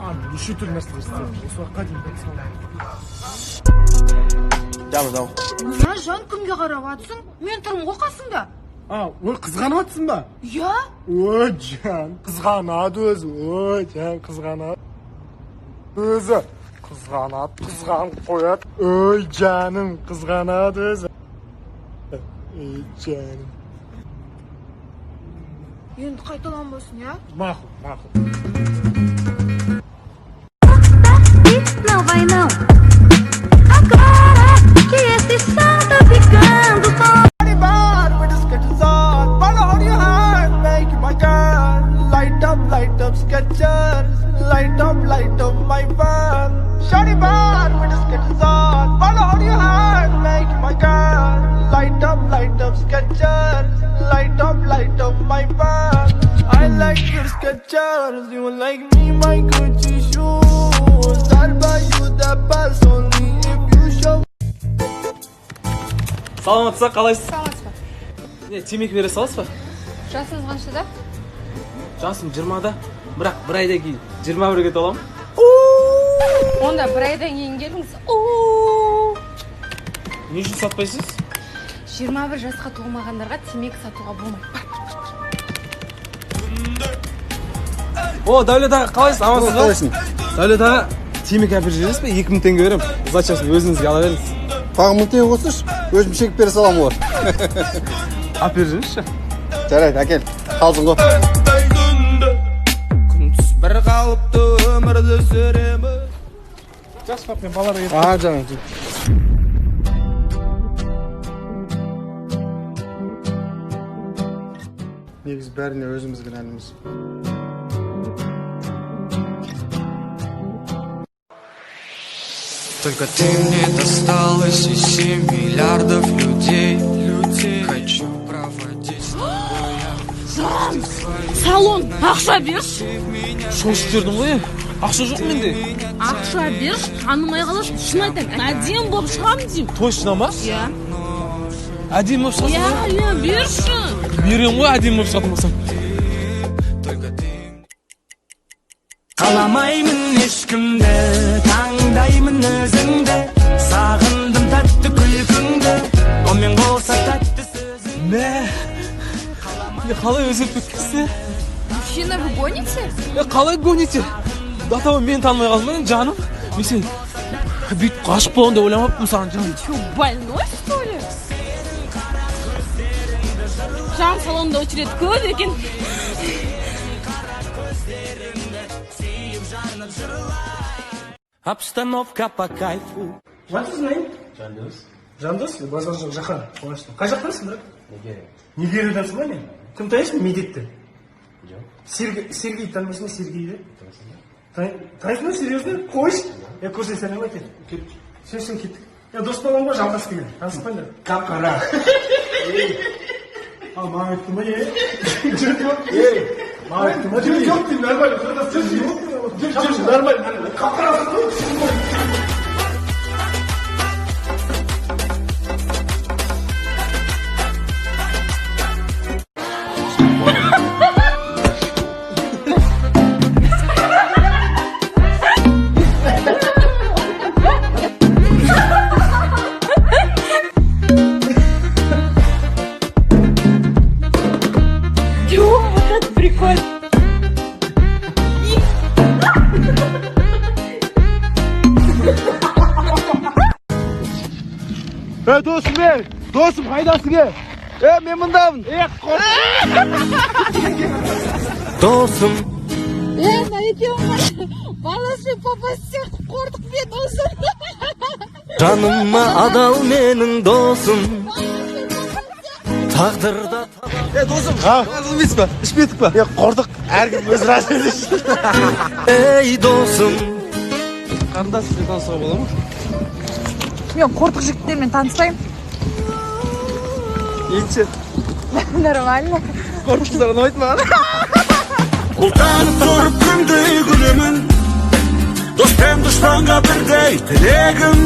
Неше түрлі нәрселер істедім осы уақытқа дейін, бір саламын. Жабы. Мына жан, кімге қарап жатсың? Мен тұрмын ғой қасыңда. А, ой, қызғанып жатсың ба? Иә. Ой, жан, қызғанады өзі. Ой, жан, қызғанады өзі, қызғанады, қызғанып қояды. Ой, жаным, қызғанады өзі. Ой, жаным. Енді қайталанбасын, иә? Мақұл, мақұл. Não vai não. Agora que esse sol tá ficando bom. Bad with the Skechers on. Wanna hold your hand, make you my girl. Light up Skechers. Light up my world. Shawty bad with the Skechers on. Wanna hold your hand, make you my girl. Light up Skechers. Light up my world. I like your Skechers, you like me, my Gucci shoes. I'll buy you the purse only if you show. Саламатсыз ба, қалайсыз? Саламатсыз ба? Не, темекі бере саласыз ба? Жасыңыз қаншада? Жасым 20-да, бірақ бір айдан кейін 21-ге толамын. Онда бір айдан кейін келіңіз. Уу. Не үшін сатпайсыз? 21 жасқа толмағандарға темекі сатуға болмайды. Бар, бар, бар. О, Дәулет аға, қалайсыз, амансыз ба? Қалайсың? Дәулет аға, темекі әперіп жібересіз бе? 2000 теңге беремін, сдачасын өзіңізге ала беріңіз. Тағы 1000 теңге қосыңызшы, өзім шегіп бере саламын ғой. Әперіп жіберіңізші. Жарайды, әкел, қалжың ғой. Күндіз бір қалыпты өмірді сүремін. Жас пап, мен балаларға А, жаңа. Негізі бәріне өзіміз кінәліміз. Только ты мне досталась из 7 миллиардов людей, людей. Хочу проводить с тобой я. Салон, ақша берші. Шошып жібердің ғой, ақша жоқ менде. Ақша берші, танымай қаласың. Шын айтамын, әдемі болып шығамын деймін. Точно ма? Иә. Әдемі болып шығасың Иә, ба? иә, берші. Беремін ғой, әдемі болып шығатын болсам. Только ты. Қаламаймын ешкімді, таңдаймын өзіңді. Сағындым тәтті күлкіңді, онымен қоса тәтті сөзің. Мә, не, қалай өзгеріп кеткенсің? Мужчина, вы гоните? Е, қалай гоните? До того мені танымай қалдың ба енді, жаным? Мен сені бүйтіп ғашық боламын деп ойламаппын саған, жаным. Че, больной, что ли? Жан, салонда очередь көп екен. Обстановка по кайфу. What's his name? Жандос. Жандос? Базар жоқ, Жахан. Қуанышты. Қай жақтансың, брат? Нигерия. Нигериядансың ба, не? Кім, танисың ба Медетті? Жоқ. Сергей, Сергей танымайсың ба, Сергейді? Танисың ба, серьезно? Қойшы. Е, көрсе сәлем айт. Кет. Все, все, кеттік. Е, дос балам ғой, Жалғас деген. Танысып қойыңдар. Қап қара. Ал, маған айттың ба, е? Жоқ, ей. Маған айттың ба? Жоқ, жоқ, деймін, нормально. Жүр, жүр, жүр, нормально. Қап қарасың ғой. Вот это прикольно. Е, досым, ей, досым, қайдасың, е? Е, мен мындамын. Е, Досым. Е, мына екеуің баласы мен папасы сияқты қордық мен досым. Жаныма адал менің досым. Тағдырда. Е, досым, қалмайсыз ба, ішпедік па? Е, қордық, әркім өз разы. Ей, досым. Қарындас, сізбен танысуға бола ма? Мен қортық жігіттермен таныспаймын. Ендеше? Нормально. Қортық қыздар ұнамайды маған. Бұлтанып тұрып күндей күлемін. Дос пен дұшпанға бірдей тілегім.